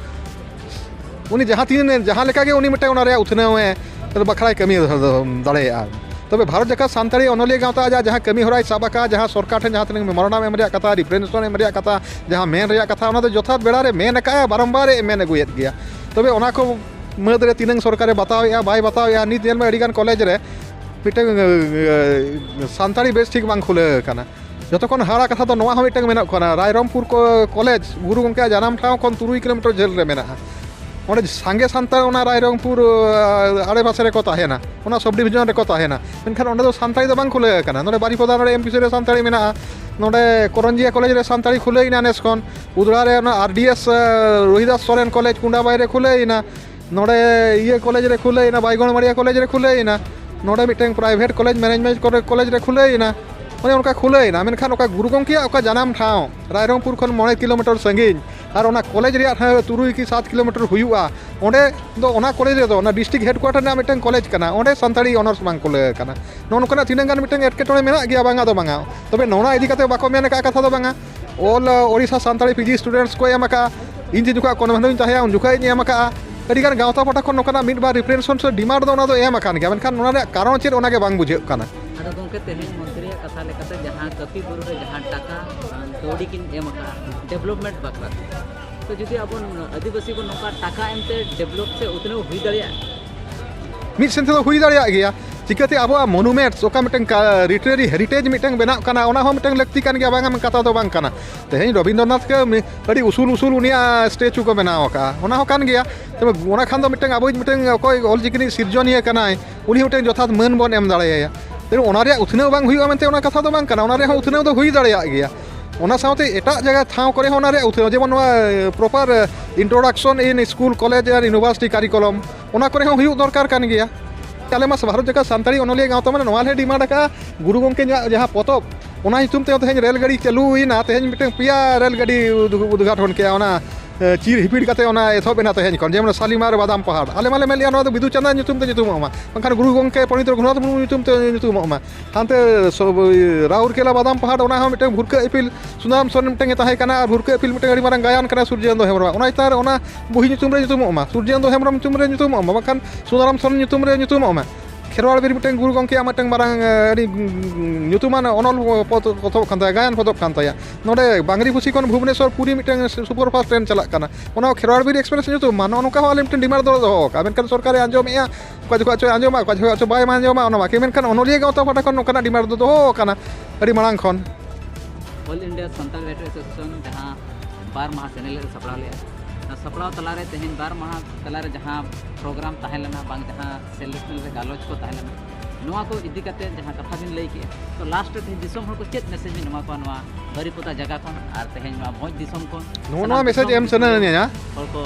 ᱩᱱᱤ ᱡᱟᱦᱟᱸ ᱛᱤᱱ, ᱡᱟᱦᱟᱸ ᱞᱮᱠᱟ ᱜᱮ ᱩᱱᱤ ᱢᱤᱫᱴᱟᱝ ᱚᱱᱟ ᱨᱮᱭᱟᱜ ᱩᱛᱱᱟᱹᱣ ᱮ ᱵᱟᱠᱷᱨᱟᱭ ᱠᱟᱹᱢᱤ ᱫᱟᱲᱮᱭᱟᱜᱼᱟ᱾ ᱛᱚᱵᱮ ᱵᱷᱟᱨᱚᱛ ᱡᱟᱠᱟᱛ ᱥᱟᱱᱛᱟᱲᱤ ᱚᱱᱚᱞᱤᱭᱟᱹ ᱜᱟᱶᱛᱟ ᱟᱡᱟᱜ ᱡᱟᱦᱟᱸ ᱠᱟᱹᱢᱤ ᱦᱚᱨᱟᱭ ᱥᱟᱵ ᱟᱠᱟᱫᱼᱟ, ᱡᱟᱦᱟᱸ ᱥᱚᱨᱠᱟᱨ ᱴᱷᱮᱱ ᱡᱟᱦᱟᱸ ᱛᱤᱱᱟᱹᱜ memorandum ᱮᱢ ᱨᱮᱭᱟᱜ ᱠᱟᱛᱷᱟ, representation ᱮᱢ ᱨᱮᱭᱟᱜ ᱠᱟᱛᱷᱟ, ᱡᱟᱦᱟᱸ ᱢᱮᱱ ᱨᱮᱭᱟᱜ ᱠᱟᱛᱷᱟ, ᱚᱱᱟ ᱫᱚ ᱡᱚᱛᱷᱟᱛ ᱵᱮᱲᱟ ᱨᱮ ᱢᱮᱱ ᱟᱠᱟᱫᱼᱟ, ᱵᱟᱨᱚᱢᱵᱟᱨ ᱮ ᱢᱮᱱ ᱟᱹᱜᱩᱭᱮᱫ ᱜᱮᱭᱟ᱾ ᱛᱚᱵᱮ ᱚᱱᱟ ᱠᱚ ᱢᱩᱫᱽ ᱨᱮ ᱛᱤᱱᱟᱹᱝ ᱥᱚᱨᱠᱟᱨᱮ ᱵᱟᱛᱟᱣᱮᱫᱼᱟ, ᱵᱟᱭ ᱵᱟᱛᱟᱣᱮᱫᱼᱟ, ᱱᱤᱛ ᱧᱮᱞ ᱢᱮ ᱟᱹᱰᱤᱜᱟᱱ college ᱨᱮ ᱢᱤᱫᱴᱟᱝ ᱥᱟᱱᱛᱟᱲᱤ ᱵᱮᱥ ᱴᱷᱤᱠ ᱵᱟᱝ ᱠᱷᱩᱞᱟᱹᱣ ᱟᱠᱟᱱᱟ᱾ ᱡᱚᱛᱚ ᱠᱷᱚᱱ ᱦᱟᱦᱟᱲᱟ ᱠᱟᱛᱷᱟ ᱫᱚ ᱱᱚᱣᱟ ᱦᱚᱸ ᱢᱤᱫᱴᱟᱝ ᱢᱮᱱᱚᱜ ᱠᱟᱱᱟ, ᱨᱟᱭᱨᱚᱝᱯᱩᱨ ᱠᱚ ᱠᱚᱞᱮᱡᱽ ᱜᱩᱨᱩ ᱜᱚᱢᱠᱮᱭᱟᱜ ᱡᱟᱱᱟᱢ ᱴᱷᱟᱶ ᱠᱷᱚᱱ ᱛᱩᱨᱩᱭ ᱠᱤᱞᱳᱢᱤᱴᱟᱨ ᱡᱷᱟᱹᱞ ᱨᱮ ᱢᱮᱱᱟᱜᱼᱟ᱾ ᱚᱸᱰᱮ ᱥᱟᱸᱜᱮ ᱥᱟᱱᱛᱟᱲ ᱚᱱᱟ ᱨᱟᱭᱨᱚᱝᱯᱩᱨ ᱟᱲᱮᱯᱟᱥᱮ ᱨᱮᱠᱚ ᱛᱟᱦᱮᱱᱟ, ᱚᱱᱟ ᱥᱟᱵᱽ ᱰᱤᱵᱷᱤᱡᱚᱱ ᱨᱮᱠᱚ ᱛᱟᱦᱮᱱᱟ᱾ ᱢᱮᱱᱠᱷᱟᱱ ᱚᱸᱰᱮ ᱫᱚ ᱥᱟᱱᱛᱟᱲᱤ ᱫᱚ ᱵᱟᱝ ᱠᱷᱩᱞᱟᱹᱣ ᱟᱠᱟᱱᱟ᱾ ᱱᱚᱰᱮ ᱵᱟᱨᱤᱯᱚᱫᱟ ᱱᱚᱰᱮ ᱮᱢ ᱯᱤ ᱥᱤ ᱨᱮ ᱥᱟᱱᱛᱟᱲᱤ ᱢᱮᱱᱟᱜᱼᱟ, ᱱᱚᱰᱮ ᱠᱚᱨᱚᱧᱡᱤᱭᱟ ᱠᱚᱞᱮᱡᱽ ᱨᱮ ᱥᱟᱱᱛᱟᱲᱤ ᱠᱷᱩᱞᱟᱹᱣ ᱮᱱᱟ ᱱᱮᱥ ᱠᱷᱚᱱ, ᱩᱫᱽᱲᱟ ᱨᱮ ᱚᱱᱟ ᱟᱨ ᱰᱤ ᱮᱥ ᱨᱳᱦᱤᱫᱟᱥ ᱥᱚᱨᱮᱱ ᱠᱚᱞᱮᱡᱽ ᱠᱩᱸᱰᱟᱵᱟᱭ ᱨᱮ ᱠᱷᱩᱞᱟᱹᱣ ᱮᱱᱟ, ᱱᱚᱰᱮ ᱤᱭᱟᱹ ᱠᱚᱞᱮᱡᱽ ᱨᱮ ᱠᱷᱩᱞᱟᱹᱣ ᱮᱱᱟ, ᱵᱟᱭᱜᱚᱱ ᱢᱟᱲᱤᱭᱟ ᱠᱚᱞᱮᱡᱽ ᱨᱮ ᱠᱷᱩᱞᱟᱹᱣ ᱮᱱᱟ, ᱱᱚᱰᱮ ᱢᱤᱫᱴᱟᱝ ᱯᱨᱟᱭᱵᱷᱮᱴ ᱠᱚᱞᱮᱡᱽ ᱢᱮᱱᱮᱡᱽᱢᱮᱱᱴ ᱠᱚᱨᱮ ᱠᱚᱞᱮᱡᱽ ᱨᱮ ᱠᱷᱩᱞᱟᱹᱣ ᱮᱱᱟ᱾ ᱚᱱᱮ ᱚᱱᱠᱟ ᱠᱷᱩᱞᱟᱹᱣ ᱮᱱᱟ, ᱢᱮᱱᱠᱷᱟᱱ ᱚᱠᱟ ᱜᱩᱨᱩ ᱜᱚᱢᱠᱮᱭᱟᱜ ᱚᱠᱟ ᱡᱟᱱᱟᱢ ᱴᱷᱟᱶ ᱨᱟᱭᱨᱚᱝᱯᱩᱨ ᱠᱷᱚᱱ ᱢᱚᱬᱮ ᱠᱤᱞᱳᱢᱤᱴᱟᱨ ᱥᱟᱺᱜᱤᱧ, ᱟᱨ ᱚᱱᱟ ᱠᱚᱞᱮᱡᱽ ᱨᱮᱭᱟᱜ ᱴᱷᱟᱶ ᱛᱩᱨᱩᱭ ᱠᱤ ᱥᱟᱛ ᱠᱤᱞᱳᱢᱤᱴᱟᱨ ᱦᱩᱭᱩᱜᱼᱟ, ᱚᱸᱰᱮ ᱫᱚ, ᱚᱱᱟ ᱠᱚᱞᱮᱡᱽ ᱨᱮᱫᱚ, ᱚᱱᱟ ᱰᱤᱥᱴᱨᱤᱠᱴ ᱦᱮᱰᱠᱩᱣᱟᱴᱟᱨ ᱨᱮᱱᱟᱜ ᱢᱤᱫᱴᱟᱝ ᱠᱚᱞᱮᱡᱽ ᱠᱟᱱᱟ, ᱚᱸᱰᱮ ᱥᱟᱱᱛᱟᱲᱤ ᱚᱱᱟᱨᱥ ᱵᱟᱝ ᱠᱷᱩᱞᱟᱹᱣ ᱟᱠᱟᱱᱟ᱾ ᱱᱚᱜᱼᱚ ᱱᱚᱝᱠᱟᱱᱟᱜ ᱛᱤᱱᱟᱹᱜ ᱜᱟᱱ ᱢᱤᱫᱴᱟᱝ ᱮᱴᱠᱮᱴᱚᱬᱮ ᱢᱮᱱᱟᱜ ᱜᱮᱭᱟ, ᱵᱟᱝᱟ ᱫᱚ ᱵᱟᱝᱟ᱾ ᱛᱚᱵᱮ ᱱᱚᱣᱟ ᱤᱫᱤ ᱠᱟᱛᱮ ᱵᱟᱠᱚ ᱢᱮᱱ ᱟᱠᱟᱫ ᱠᱟᱛᱷᱟ ᱫᱚ ᱵᱟᱝᱟ᱾ All Odisha Santali P G students ᱠᱚ ᱮᱢ ᱟᱠᱟᱫᱼᱟ, ᱤᱧ ᱡᱮ ᱡᱚᱠᱷᱚᱱ ᱠᱚᱱᱵᱷᱮᱱᱥ ᱤᱧ ᱛᱟᱦᱮᱸᱜᱼᱟ, ᱩᱱ ᱡᱚᱠᱷᱚᱱ ᱤᱧ ᱮᱢ ᱟᱠᱟᱫᱼᱟ᱾ ᱟᱹᱰᱤᱜᱟᱱ ᱜᱟᱶᱛᱟ ᱯᱟᱦᱴᱟ ᱠᱷᱚᱱ ᱱᱚᱝᱠᱟᱱᱟᱜ ᱢᱤᱫ ᱵᱟᱨ ᱨᱤᱯᱨᱮᱡᱮᱱᱴᱮᱥᱚᱱ ᱥᱮ ᱰᱤᱢᱟᱱᱰ ᱫᱚ ᱚᱱᱟ ᱫᱚ ᱮᱢ ᱟᱠᱟᱱ ᱜᱮᱭᱟ, ᱢᱮᱱᱠᱷᱟᱱ ᱚᱱᱟ ᱨᱮᱭᱟᱜ ᱠᱟᱨᱚᱱ ᱪᱮᱫ, ᱚᱱᱟ ᱜᱮ ᱵᱟᱝ ᱵᱩᱡᱷᱟᱹᱜ ᱠᱟᱱᱟ᱾ ᱟᱫᱚ ᱜᱚᱢᱠᱮ, ᱛᱮᱦᱮᱧ ᱢᱚᱱᱛᱨᱤᱭᱟᱜ ᱠᱟᱛᱷᱟ ᱞᱮᱠᱟᱛᱮ ᱡᱟᱦᱟᱸ ᱠᱟᱹᱯᱤ ᱵᱩᱨᱩ ᱨᱮ ᱡᱟᱦᱟᱸ ᱴᱟᱠᱟ, ᱟᱸ, ᱠᱟᱹᱣᱰᱤ ᱠᱤᱱ ᱮᱢ ᱟᱠᱟᱫᱼᱟ ᱰᱮᱵᱷᱞᱚᱯᱢᱮᱱᱴ ᱵᱟᱠᱷᱨᱟ ᱛᱮ, ᱛᱚ ᱡᱩᱫᱤ ᱟᱵᱚ ᱟᱹᱫᱤᱵᱟᱹᱥᱤ ᱵᱚᱱ ᱱᱚᱝᱠᱟ ᱴᱟᱠᱟ ᱮᱢᱛᱮ ᱰᱮᱵᱷᱞᱚᱯ ᱥᱮ ᱩᱛᱱᱟᱹᱣ ᱦᱩᱭ ᱫᱟᱲᱮᱭᱟᱜᱼᱟ? ᱢᱤᱫ ᱥᱮᱱ ᱛᱮᱫᱚ ᱦᱩᱭ ᱫᱟᱲᱮᱭᱟᱜ ᱜᱮᱭᱟ᱾ ᱪᱤᱠᱟᱹᱛᱮ ᱟᱵᱚᱣᱟᱜ ᱢᱚᱱᱩᱢᱮᱱᱴᱥ, ᱚᱠᱟ ᱢᱤᱫᱴᱟᱝ ᱠᱟ-, ᱞᱤᱴᱟᱨᱮᱨᱤ ᱦᱮᱨᱤᱴᱮᱡᱽ ᱢᱤᱫᱴᱟᱝ ᱵᱮᱱᱟᱜ ᱠᱟᱱᱟ, ᱚᱱᱟ ᱦᱚᱸ ᱢᱤᱫᱴᱟᱝ ᱞᱟᱹᱠᱛᱤ ᱠᱟᱱ ᱜᱮᱭᱟ, ᱵᱟᱝᱟ ᱠᱟᱛᱷᱟ ᱫᱚ ᱵᱟᱝ ᱠᱟᱱᱟ᱾ ᱛᱮᱦᱮᱧ ᱨᱚᱵᱤᱱᱫᱨᱚᱱᱟᱛᱷ ᱜᱮ ᱢᱤ-, ᱟᱹᱰᱤ ᱩᱥᱩᱞ ᱩᱥᱩᱞ ᱩᱱᱤᱭᱟᱜ ᱥᱴᱮᱪᱩ ᱠᱚ ᱵᱮᱱᱟᱣ ᱟᱠᱟᱫᱼᱟ, ᱚᱱᱟ ᱦᱚᱸ ᱠᱟᱱ ᱜᱮᱭᱟ᱾ ᱛᱚᱵᱮ ᱚᱱᱟ ᱠᱷᱟᱱ ᱫᱚ ᱢᱤᱫᱴᱟᱝ ᱟᱵᱚᱭᱤᱡ ᱢᱤᱫᱴᱟᱝ ᱚᱠᱚᱭ ᱚᱞᱪᱤᱠᱤ ᱨᱤᱱᱤᱡ ᱥᱤᱨᱡᱚᱱᱤᱭᱟᱹ ᱠᱟᱱᱟᱭ, ᱩᱱᱤ ᱦᱚᱸ ᱢᱤᱫᱴᱟᱝ ᱡᱚᱛᱷᱟᱛ ᱢᱟᱹᱱ ᱵᱚᱱ ᱮᱢ ᱫᱟᱲᱮᱭᱟᱭᱟ᱾ ᱛᱮ ᱚᱱᱟ ᱨᱮᱭᱟᱜ ᱩᱛᱱᱟᱹᱣ ᱵᱟᱝ ᱦᱩᱭᱩᱜᱼᱟ ᱢᱮᱱᱛᱮ ᱚᱱᱟ ᱠᱟᱛᱷᱟ ᱫᱚ ᱵᱟᱝ ᱠᱟᱱᱟ, ᱚᱱᱟ ᱨᱮᱭᱟᱜ ᱦᱚᱸ ᱩᱛᱱᱟᱹᱣ ᱫᱚ ᱦᱩᱭ ᱫᱟᱲᱮᱭᱟᱜ ᱜᱮᱭᱟ᱾ ᱚᱱᱟ ᱥᱟᱶᱛᱮ ᱮᱴᱟᱜ ᱡᱟᱭᱜᱟ ᱴᱷᱟᱶ ᱠᱚᱨᱮ ᱦᱚᱸ ᱚᱱᱟ ᱨᱮᱭᱟᱜ ᱩᱛᱱᱟᱹᱣ, ᱡᱮᱢᱚᱱ ᱱᱚᱣᱟ, ᱮ, proper, A, introduction in school, college and university curriculum, ᱚᱱᱟ ᱠᱚᱨᱮ ᱦᱚᱸ ᱦᱩᱭᱩᱜ ᱫᱚᱨᱠᱟᱨ ᱠᱟᱱ ᱜᱮᱭᱟ᱾ ᱟᱞᱮ ᱢᱟ ᱵᱷᱟᱨᱚᱛ ᱡᱟᱠᱟᱛ ᱥᱟᱱᱛᱟᱲᱤ ᱚᱱᱚᱞᱤᱭᱟᱹ ᱜᱟᱶᱛᱟ ᱢᱟᱱᱮ ᱱᱚᱣᱟ ᱞᱮ ᱰᱤᱢᱟᱱᱰ ᱟᱠᱟᱫᱼᱟ, ᱜᱩᱨᱩ ᱜᱚᱢᱠᱮ ᱧᱟᱜ ᱡᱟᱦᱟᱸ ᱯᱚᱛᱚᱵ, ᱚᱱᱟ ᱧᱩᱛᱩᱢ ᱛᱮ ᱛᱮᱦᱮᱧ ᱨᱮᱞ ᱜᱟᱹᱰᱤ ᱪᱟᱹᱞᱩᱭᱮᱱᱟ, ᱛᱮᱦᱮᱧ ᱢᱤᱫᱴᱟᱝ ᱯᱮᱭᱟ ᱨᱮᱞ ᱜᱟᱹᱰᱤ ᱩᱫᱜᱷ-, ᱩᱫᱜᱷᱟᱴᱚᱱ ᱠᱮᱜᱼᱟ, ᱚᱱᱟ, ᱮ, ᱪᱤᱨ ᱦᱤᱯᱤᱲ ᱠᱟᱛᱮ ᱚᱱᱟ ᱮᱛᱚᱦᱚᱵ ᱮᱱᱟ ᱛᱮᱦᱮᱧ ᱠᱷᱚᱱ, ᱡᱮᱢᱚᱱ ᱥᱟᱞᱤᱢᱟᱨ ᱵᱟᱫᱟᱢ ᱯᱟᱦᱟᱲ᱾ ᱟᱞᱮ ᱢᱟᱞᱮ ᱢᱮᱱ ᱞᱮᱜᱼᱟ ᱱᱚᱣᱟ ᱫᱚ ᱵᱤᱫᱩ ᱪᱟᱸᱫᱟᱱ ᱧᱩᱛᱩᱢ ᱛᱮ ᱧᱩᱛᱩᱢᱚᱜ ᱢᱟ, ᱵᱟᱝᱠᱷᱟᱱ ᱜᱩᱨᱩ ᱜᱚᱢᱠᱮ ᱯᱚᱱᱰᱤᱛ ᱨᱚᱜᱷᱩᱱᱟᱛᱷ ᱢᱩᱨᱢᱩ ᱧᱩᱛᱩᱢ ᱛᱮ ᱧᱩᱛᱩᱢᱚᱜ ᱢᱟ᱾ ᱦᱟᱱᱛᱮ ᱥᱚ-, ᱨᱟᱩᱨᱠᱮᱞᱟ ᱵᱟᱫᱟᱢ ᱯᱟᱦᱟᱲ, ᱚᱱᱟ ᱦᱚᱸ ᱢᱤᱫᱴᱟᱝ ᱵᱷᱩᱨᱠᱟᱹ ᱤᱯᱤᱞ ᱥᱩᱱᱟᱨᱟᱢ ᱥᱚᱨᱮᱱ ᱢᱤᱫᱴᱟᱝ ᱮ ᱛᱟᱦᱮᱸ ᱠᱟᱱᱟ, ᱟᱨ ᱵᱷᱩᱨᱠᱟᱹ ᱤᱯᱤᱞ ᱢᱤᱫᱴᱟᱝ ᱟᱹᱰᱤ ᱢᱟᱨᱟᱝ ᱜᱟᱭᱟᱱ ᱠᱟᱱᱟ ᱥᱩᱨᱡᱚᱱᱫᱚ ᱦᱮᱢᱵᱨᱚᱢᱟᱜ, ᱚᱱᱟ ᱪᱮᱛᱟᱱ ᱨᱮ ᱚᱱᱟ ᱵᱩᱦᱤ ᱧᱩᱛᱩᱢ ᱨᱮ ᱧᱩᱛᱩᱢᱚᱜ ᱢᱟ, ᱥᱩᱨᱡᱚᱱᱫᱚ ᱦᱮᱢᱵᱨᱚᱢ ᱧᱩᱛᱩᱢ ᱨᱮ ᱧᱩᱛᱩᱢᱚᱜ ᱢᱟ, ᱵᱟᱝᱠᱷᱟᱱ ᱥᱩᱱᱟᱨᱟᱢ ᱥᱚᱨᱮᱱ ᱧᱩᱛᱩᱢ ᱨᱮ ᱧᱩᱛᱩᱢᱚᱜ ᱢᱟ᱾ ᱠᱷᱮᱨᱣᱟᱲ ᱵᱤᱨ ᱢᱤᱫᱴᱟᱝ ᱜᱩᱨᱩ ᱜᱚᱢᱠᱮᱭᱟᱜ ᱢᱤᱫᱴᱟᱝ ᱢᱟᱨᱟᱝ ᱟᱹᱰᱤ ᱧᱩᱛᱩᱢᱟᱱ ᱚᱱᱚᱞ ᱯᱚᱛᱚᱵ ᱠᱟᱱ ᱛᱟᱭᱟ, ᱜᱟᱭᱟᱱ ᱯᱚᱛᱚᱵ ᱠᱟᱱ ᱛᱟᱭᱟ᱾ ᱱᱚᱰᱮ ᱵᱟᱝᱨᱤᱯᱚᱥᱤ ᱠᱷᱚᱱ ᱵᱷᱩᱵᱽᱱᱮᱥᱚᱨ ᱯᱩᱨᱤ ᱢᱤᱫᱴᱟᱝ ᱥᱩᱯᱟᱨ ᱯᱷᱟᱥᱴ ᱴᱨᱮᱱ ᱪᱟᱞᱟᱜ ᱠᱟᱱᱟ᱾ ᱚᱱᱟ ᱠᱷᱮᱨᱣᱟᱲ ᱵᱤᱨ ᱮᱠᱥᱯᱨᱮᱥ ᱧᱩᱛᱩᱢ ᱢᱟ, ᱱᱚᱜᱼᱚ ᱱᱚᱝᱠᱟ ᱦᱚᱸ ᱟᱞᱮ ᱢᱤᱫᱴᱮᱱ ᱰᱤᱢᱟᱱᱰ ᱫᱚ ᱫᱚᱦᱚ ᱟᱠᱟᱫᱼᱟ᱾ ᱢᱮᱱᱠᱷᱟᱱ ᱥᱚᱨᱠᱟᱨᱮ ᱟᱸᱡᱚᱢᱮᱫᱼᱟ, ᱚᱠᱟ ᱡᱚᱠᱷᱚᱱ ᱪᱚᱭ ᱟᱸᱡᱚᱢᱟ, ᱚᱠᱟ ᱡᱚᱠᱷᱚᱱ ᱪᱚ ᱵᱟᱭ ᱟᱸᱡᱚᱢᱟ, ᱚᱱᱟ ᱵᱟᱠᱤ᱾ ᱢᱮᱱᱠᱷᱟᱱ ᱚᱱᱚᱞᱤᱭᱟᱹ ᱜᱟᱶᱛᱟ ᱯᱟᱦᱴᱟ ᱠᱷᱚᱱ ᱱᱚᱝᱠᱟᱱᱟᱜ ᱰᱤᱢᱟᱱᱰ ᱫᱚ ᱫᱚᱦᱚ ᱟᱠᱟᱱᱟ ᱟᱹᱰᱤ ᱢᱟᱲᱟᱝ ᱠᱷᱚᱱ᱾ All India Santal writer association ᱡᱟᱦᱟᱸ ᱵᱟᱨ ᱢᱟᱦᱟ ᱥᱮᱢᱤᱱᱟᱨ ᱮ ᱥᱟᱯᱲᱟᱣ ᱞᱮᱫᱼᱟ, ᱚᱱᱟ ᱥᱟᱯᱲᱟᱣ ᱛᱟᱞᱟᱨᱮ ᱛᱮᱦᱮᱧ ᱵᱟᱨ ᱢᱟᱦᱟ ᱛᱟᱞᱟᱨᱮ ᱡᱟᱦᱟᱸ ᱯᱨᱳᱜᱨᱟᱢ ᱛᱟᱦᱮᱸ ᱞᱮᱱᱟ, ᱵᱟᱝ ᱡᱟᱦᱟᱸ ᱥᱮᱢᱤᱱᱟᱨ ᱨᱮ ᱜᱟᱞᱚᱪ ᱠᱚ ᱛᱟᱦᱮᱸ ᱞᱮᱱᱟ, ᱱᱚᱣᱟ ᱠᱚ ᱤᱫᱤ ᱠᱟᱛᱮ ᱡᱟᱦᱟᱸ ᱠᱟᱛᱷᱟ ᱵᱤᱱ ᱞᱟᱹᱭ ᱠᱮᱫᱼᱟ, ᱛᱚ ᱞᱟᱥᱴ ᱨᱮ ᱛᱮᱦᱮᱧ ᱫᱤᱥᱚᱢ ᱦᱚᱲ ᱠᱚ ᱪᱮᱫ ᱢᱮᱥᱮᱡᱽ ᱵᱤᱱ ᱮᱢᱟ ᱠᱚᱣᱟ ᱱᱚᱣᱟ ᱵᱟᱹᱨᱤᱯᱚᱫᱟ ᱡᱟᱭᱜᱟ ᱠᱷᱚᱱ ᱟᱨ ᱛᱮᱦᱮᱧ ᱱᱚᱣᱟ ᱵᱷᱚᱸᱡᱽ ᱫᱤᱥᱚᱢ ᱠᱷᱚᱱ? ᱱᱚᱜᱼᱚ ᱱᱚᱣᱟ ᱢᱮᱥᱮᱡᱽ ᱮᱢ ᱥᱟᱱᱟᱧᱟ᱾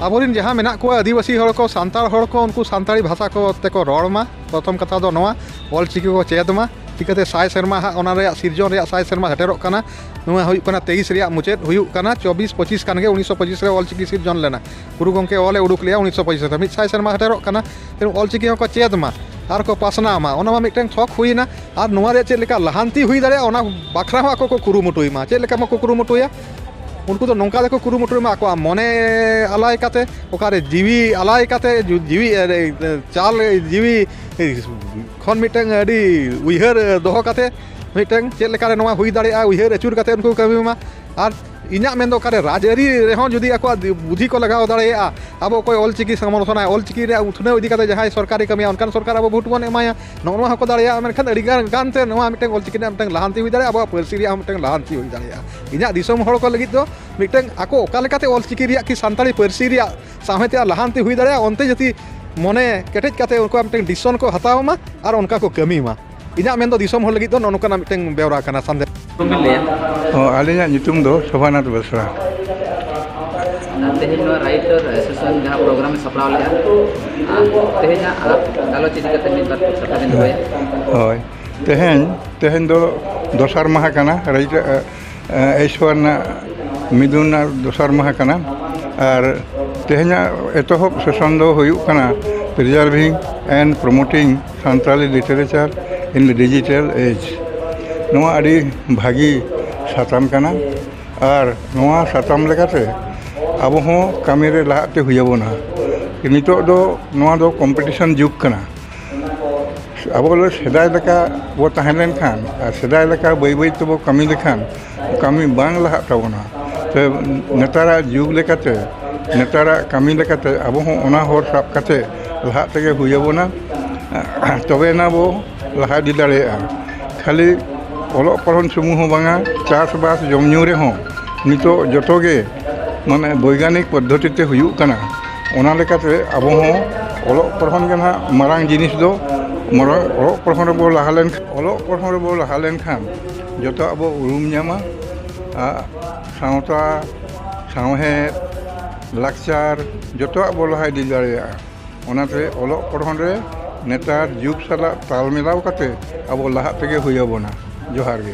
ᱟᱵᱚᱨᱮᱱ ᱡᱟᱦᱟᱸ ᱢᱮᱱᱟᱜ ᱠᱚᱣᱟ ᱟᱹᱫᱤᱵᱟᱹᱥᱤ ᱦᱚᱲ ᱠᱚ, ᱥᱟᱱᱛᱟᱲ ᱦᱚᱲ ᱠᱚ, ᱩᱱᱠᱩ ᱥᱟᱱᱛᱟᱲᱤ ᱵᱷᱟᱥᱟ ᱠᱚ ᱛᱮᱠᱚ ᱨᱚᱲ ᱢᱟ᱾ ᱯᱨᱚᱛᱷᱚᱢ ᱠᱟᱛᱷᱟ ᱫᱚ ᱱᱚᱣᱟ, ᱚᱞ ᱪᱤᱠᱤ ᱠᱚ ᱪᱮᱫ ᱢᱟ᱾ ᱪᱤᱠᱟᱹᱛᱮ ᱥᱟᱭ ᱥᱮᱨᱢᱟ ᱦᱟᱸᱜ ᱚᱱᱟ ᱨᱮᱭᱟᱜ ᱥᱤᱨᱡᱚᱱ ᱨᱮᱭᱟᱜ ᱥᱟᱭ ᱥᱮᱨᱢᱟ ᱥᱮᱴᱮᱨᱚᱜ ᱠᱟᱱᱟ᱾ ᱱᱚᱣᱟ ᱦᱩᱭᱩᱜ ᱠᱟᱱᱟ ᱛᱮᱭᱤᱥ ᱨᱮᱭᱟᱜ ᱢᱩᱪᱟᱹᱫ, ᱦᱩᱭᱩᱜ ᱠᱟᱱᱟ ᱪᱚᱵᱵᱤᱥ ᱯᱚᱸᱪᱤᱥ ᱠᱷᱟᱱ ᱜᱮ ᱩᱱᱤᱥᱥᱚ ᱯᱚᱸᱪᱤᱥ ᱨᱮ ᱚᱞ ᱪᱤᱠᱤ ᱥᱤᱨᱡᱚᱱ ᱞᱮᱱᱟ᱾ ᱜᱩᱨᱩ ᱜᱚᱢᱠᱮ ᱚᱞᱮ ᱩᱰᱩᱠ ᱞᱮᱜᱼᱟ ᱩᱱᱤᱥᱥᱚ ᱯᱚᱸᱪᱤᱥ ᱨᱮ᱾ ᱢᱤᱫ ᱥᱟᱭ ᱥᱮᱨᱢᱟ ᱥᱮᱴᱮᱨᱚᱜ ᱠᱟᱱᱟ, ᱛᱮᱱᱩ ᱚᱞ ᱪᱤᱠᱤ ᱦᱚᱸᱠᱚ ᱪᱮᱫ ᱢᱟ ᱟᱨ ᱠᱚ ᱯᱟᱥᱱᱟᱣ ᱢᱟ, ᱚᱱᱟ ᱢᱟ ᱢᱤᱫᱴᱟᱝ ᱛᱷᱚᱠ ᱦᱩᱭᱮᱱᱟ᱾ ᱟᱨ ᱱᱚᱣᱟ ᱨᱮᱭᱟᱜ ᱪᱮᱫ ᱞᱮᱠᱟ ᱞᱟᱦᱟᱱᱛᱤ ᱦᱩᱭ ᱫᱟᱲᱮᱭᱟᱜᱼᱟ, ᱚᱱᱟ ᱵᱟᱠᱷᱨᱟ ᱦᱚᱸ ᱟᱠᱚ ᱠᱚ ᱠᱩᱨᱩᱢᱩᱴᱩᱭ ᱢᱟ᱾ ᱪᱮᱫ ᱞᱮᱠᱟ ᱢᱟᱠᱚ ᱠᱩᱨᱩᱢᱩᱴᱩᱭᱟ? ᱩᱱᱠᱩ ᱫᱚ ᱱᱚᱝᱠᱟ ᱛᱮᱠᱚ ᱠᱩᱨᱩᱢᱩᱴᱩᱭ ᱢᱟ, ᱟᱠᱚᱣᱟᱜ ᱢᱚᱱᱮ ᱟᱞᱟᱭ ᱠᱟᱛᱮ, ᱚᱠᱟᱨᱮ ᱡᱤᱣᱤ ᱟᱞᱟᱭ ᱠᱟᱛᱮ, ᱡᱤᱣᱤ ᱪᱟᱞ ᱡᱤᱣᱤ ᱠᱷᱚᱱ ᱢᱤᱫᱴᱟᱝ ᱟᱹᱰᱤ ᱩᱭᱦᱟᱹᱨ ᱫᱚᱦᱚ ᱠᱟᱛᱮ, ᱢᱤᱫᱴᱟᱝ ᱪᱮᱫ ᱞᱮᱠᱟᱨᱮ ᱱᱚᱣᱟ ᱦᱩᱭ ᱫᱟᱲᱮᱭᱟᱜᱼᱟ, ᱩᱭᱦᱟᱹᱨ ᱟᱹᱪᱩᱨ ᱠᱟᱛᱮ ᱩᱱᱠᱩ ᱠᱚ ᱠᱟᱹᱢᱤ ᱢᱟ᱾ ᱟᱨ ᱤᱧᱟᱹᱜ ᱢᱮᱱ ᱫᱚ ᱚᱠᱟᱨᱮ ᱨᱟᱡᱽᱟᱹᱨᱤ ᱨᱮᱦᱚᱸ ᱡᱩᱫᱤ ᱟᱠᱚᱣᱟᱜ ᱵᱩᱫᱷᱤ ᱠᱚ ᱞᱟᱜᱟᱣ ᱫᱟᱲᱮᱭᱟᱜᱼᱟ, ᱟᱵᱚ ᱚᱠᱚᱭ ᱚᱞ ᱪᱤᱠᱤ ᱥᱚᱢᱚᱨᱛᱷᱚᱱᱟᱭ, ᱚᱞ ᱪᱤᱠᱤ ᱨᱮᱭᱟᱜ ᱩᱛᱱᱟᱹᱣ ᱤᱫᱤ ᱠᱟᱛᱮ ᱡᱟᱦᱟᱸᱭ ᱥᱚᱨᱠᱟᱨᱮ ᱠᱟᱹᱢᱤᱭᱟ, ᱚᱱᱠᱟᱱ ᱥᱚᱨᱠᱟᱨ ᱟᱵᱚ ᱵᱷᱳᱴ ᱵᱚᱱ ᱮᱢᱟᱭᱟ, ᱱᱚᱜᱼᱚ ᱱᱚᱣᱟ ᱦᱚᱸᱠᱚ ᱫᱟᱲᱮᱭᱟᱜᱼᱟ᱾ ᱢᱮᱱᱠᱷᱟᱱ ᱟᱹᱰᱤ ᱜᱟᱱ ᱜᱟᱱ ᱛᱮ ᱱᱚᱣᱟ ᱢᱤᱫᱴᱟᱝ ᱚᱞ ᱪᱤᱠᱤ ᱨᱮᱭᱟᱜ ᱢᱤᱫᱴᱟᱝ ᱞᱟᱦᱟᱱᱛᱤ ᱦᱩᱭ ᱫᱟᱲᱮᱭᱟᱜᱼᱟ, ᱟᱵᱚᱣᱟᱜ ᱯᱟᱹᱨᱥᱤ ᱨᱮᱭᱟᱜ ᱦᱚᱸ ᱢᱤᱫᱴᱟᱝ ᱞᱟᱦᱟᱱᱛᱤ ᱦᱩᱭ ᱫᱟᱲᱮᱭᱟᱜᱼᱟ᱾ ᱤᱧᱟᱹᱜ ᱫᱤᱥᱚᱢ ᱦᱚᱲ ᱠᱚ ᱞᱟᱹᱜᱤᱫ ᱫᱚ ᱢᱤᱫᱴᱟᱝ ᱟᱠᱚ ᱚᱠᱟ ᱞᱮᱠᱟᱛᱮ ᱚᱞ ᱪᱤᱠᱤ ᱨᱮᱭᱟᱜ ᱠᱤ ᱥᱟᱱᱛᱟᱲᱤ ᱯᱟᱹᱨᱥᱤ ᱨᱮᱭᱟᱜ ᱥᱟᱶᱦᱮᱫ ᱨᱮᱭᱟᱜ ᱞᱟᱦᱟᱱᱛᱤ ᱦᱩᱭ ᱫᱟᱲᱮᱭᱟᱜᱼᱟ, ᱚᱱᱛᱮ ᱡᱩᱫᱤ ᱢᱚᱱᱮ ᱠᱮᱴᱮᱡ ᱠᱟᱛᱮ ᱩᱱᱠᱩᱣᱟᱜ ᱢᱤᱫᱴᱟᱝ ᱰᱤᱥᱤᱥᱚᱱ ᱠᱚ ᱦᱟᱛᱟᱣ ᱢᱟ ᱟᱨ ᱚᱱᱠᱟ ᱠᱚ ᱠᱟᱹᱢᱤ ᱢᱟ᱾ ᱤᱧᱟᱹᱜ ᱢᱮᱱ ᱫᱚ ᱫᱤᱥᱚᱢ ᱦᱚᱲ ᱞᱟᱹᱜᱤᱫ ᱫᱚ ᱱᱚᱜᱼᱚ ᱱᱚᱝᱠᱟᱱᱟᱜ ᱢᱤᱫᱴᱟᱝ ᱵᱮᱣᱨᱟ ᱠᱟᱱᱟ, ᱥᱟᱸᱫᱮᱥ᱾ ᱪᱮᱫ ᱵᱤᱱ ᱞᱟᱹᱭᱟ? ᱦᱚᱸ, ᱟᱹᱞᱤᱧᱟᱜ ᱧᱩᱛᱩᱢ ᱫᱚ ᱥᱳᱵᱷᱟᱱᱟᱛᱷ ᱵᱮᱥᱨᱟ᱾ ᱟᱨ ᱛᱮᱦᱮᱧ ᱱᱚᱣᱟ ᱨᱟᱭᱴᱟᱨ ᱮᱥᱳᱥᱤᱭᱮᱥᱚᱱ ᱡᱟᱦᱟᱸ ᱯᱨᱳᱜᱨᱟᱢ ᱮ ᱥᱟᱯᱲᱟᱣ ᱞᱮᱫᱼᱟ, ᱟᱨ ᱛᱮᱦᱮᱧᱟᱜ ᱟᱨ ᱜᱟᱞᱚᱪ ᱤᱫᱤ ᱠᱟᱛᱮ ᱢᱤᱫ ᱵᱟᱨ ᱠᱟᱛᱷᱟ ᱵᱤᱱ ᱫᱚᱦᱚᱭᱟ? ᱦᱳᱭ, ᱛᱮᱦᱮᱧ ᱛᱮᱦᱮᱧ ᱫᱚ ᱫᱚᱥᱟᱨ ᱢᱟᱦᱟ ᱠᱟᱱᱟ, ᱨᱟᱭᱴᱟᱨ ᱮᱥᱳᱥᱤᱭᱮᱥᱚᱱ ᱨᱮᱱᱟᱜ ᱢᱤᱫᱩᱱ ᱨᱮᱱᱟᱜ ᱫᱚᱥᱟᱨ ᱢᱟᱦᱟ ᱠᱟᱱᱟ᱾ ᱟᱨ ᱛᱮᱦᱮᱧᱟᱜ ᱮᱛᱚᱦᱚᱵ ᱥᱮᱥᱚᱱ ᱫᱚ ᱦᱩᱭᱩᱜ ᱠᱟᱱᱟ Preserving and Promoting Santali Literature in the Digital Age᱾ ᱱᱚᱣᱟ ᱟᱹᱰᱤ ᱵᱷᱟᱹᱜᱤ ᱥᱟᱛᱟᱢ ᱠᱟᱱᱟ᱾ ᱟᱨ ᱱᱚᱣᱟ ᱥᱟᱛᱟᱢ ᱞᱮᱠᱟᱛᱮ ᱟᱵᱚ ᱦᱚᱸ ᱠᱟᱹᱢᱤ ᱨᱮ ᱞᱟᱦᱟᱜ ᱛᱮ ᱦᱩᱭ ᱟᱵᱚᱱᱟ᱾ ᱱᱤᱛᱚᱜ ᱫᱚ ᱱᱚᱣᱟ ᱫᱚ ᱠᱚᱢᱯᱤᱴᱤᱥᱚᱱ ᱡᱩᱜᱽ ᱠᱟᱱᱟ᱾ ᱟᱵᱚ ᱫᱚ ᱥᱮᱫᱟᱭ ᱞᱮᱠᱟ ᱵᱚ ᱛᱟᱦᱮᱸ ᱞᱮᱱᱠᱷᱟᱱ ᱟᱨ ᱥᱮᱫᱟᱭ ᱞᱮᱠᱟ ᱵᱟᱹᱭ ᱵᱟᱹᱭ ᱛᱮᱵᱚ ᱠᱟᱹᱢᱤ ᱞᱮᱠᱷᱟᱱ ᱠᱟᱹᱢᱤ ᱵᱟᱝ ᱞᱟᱦᱟᱜ ᱛᱟᱵᱚᱱᱟ᱾ ᱛᱚ ᱱᱮᱛᱟᱨᱟᱜ ᱡᱩᱜᱽ ᱞᱮᱠᱟᱛᱮ, ᱱᱮᱛᱟᱨᱟᱜ ᱠᱟᱹᱢᱤ ᱞᱮᱠᱟᱛᱮ ᱟᱵᱚ ᱦᱚᱸ ᱚᱱᱟ ᱦᱚᱨ ᱥᱟᱵ ᱠᱟᱛᱮ ᱞᱟᱦᱟᱜ ᱛᱮᱜᱮ ᱦᱩᱭ ᱟᱵᱚᱱᱟ᱾ ᱛᱚᱵᱮ ᱮᱱᱟ ᱵᱚ ᱞᱟᱦᱟ ᱤᱫᱤ ᱫᱟᱲᱮᱭᱟᱜᱼᱟ᱾ ᱠᱷᱟᱹᱞᱤ ᱚᱞᱚᱜ ᱯᱚᱲᱦᱚᱱ ᱥᱩᱢᱩᱝ ᱦᱚᱸ ᱵᱟᱝᱟ, ᱪᱟᱥᱵᱟᱥ ᱡᱚᱢ ᱧᱩ ᱨᱮᱦᱚᱸ ᱱᱤᱛᱚᱜ ᱡᱚᱛᱚ ᱜᱮ ᱢᱟᱱᱮ ᱵᱳᱭᱜᱟᱱᱤᱠ ᱯᱚᱫᱽᱫᱷᱚᱛᱤ ᱛᱮ ᱦᱩᱭᱩᱜ ᱠᱟᱱᱟ᱾ ᱚᱱᱟ ᱞᱮᱠᱟᱛᱮ ᱟᱵᱚ ᱦᱚᱸ ᱚᱞᱚᱜ ᱯᱚᱲᱦᱚᱱ ᱜᱮ ᱱᱟᱦᱟᱜ ᱢᱟᱨᱟᱝ ᱡᱤᱱᱤᱥ ᱫᱚ, ᱢᱟᱨᱟᱝ ᱚᱞᱚᱜ ᱯᱚᱲᱦᱚᱱ ᱨᱮᱵᱚ ᱞᱟᱦᱟ ᱞᱮᱱ, ᱚᱞᱚᱜ ᱯᱚᱲᱦᱚᱱ ᱨᱮᱵᱚ ᱞᱟᱦᱟ ᱞᱮᱱᱠᱷᱟᱱ ᱡᱚᱛᱚᱣᱟᱜ ᱵᱚ ᱩᱨᱩᱢ ᱧᱟᱢᱟ᱾ ᱟᱨ ᱥᱟᱶᱛᱟ, ᱥᱟᱶᱦᱮᱫ, ᱞᱟᱠᱪᱟᱨ ᱡᱚᱛᱚᱣᱟᱜ ᱵᱚ ᱞᱟᱦᱟ ᱤᱫᱤ ᱫᱟᱲᱮᱭᱟᱜᱼᱟ᱾ ᱚᱱᱟᱛᱮ ᱚᱞᱚᱜ ᱯᱚᱲᱦᱚᱱ ᱨᱮ ᱱᱮᱛᱟᱨ ᱡᱩᱜᱽ ᱥᱟᱞᱟᱜ ᱛᱟᱞ ᱢᱮᱞᱟᱣ ᱠᱟᱛᱮ ᱟᱵᱚ ᱞᱟᱦᱟᱜ ᱛᱮᱜᱮ ᱦᱩᱭ ᱟᱵᱚᱱᱟ᱾ ᱡᱚᱦᱟᱨ ᱜᱮ᱾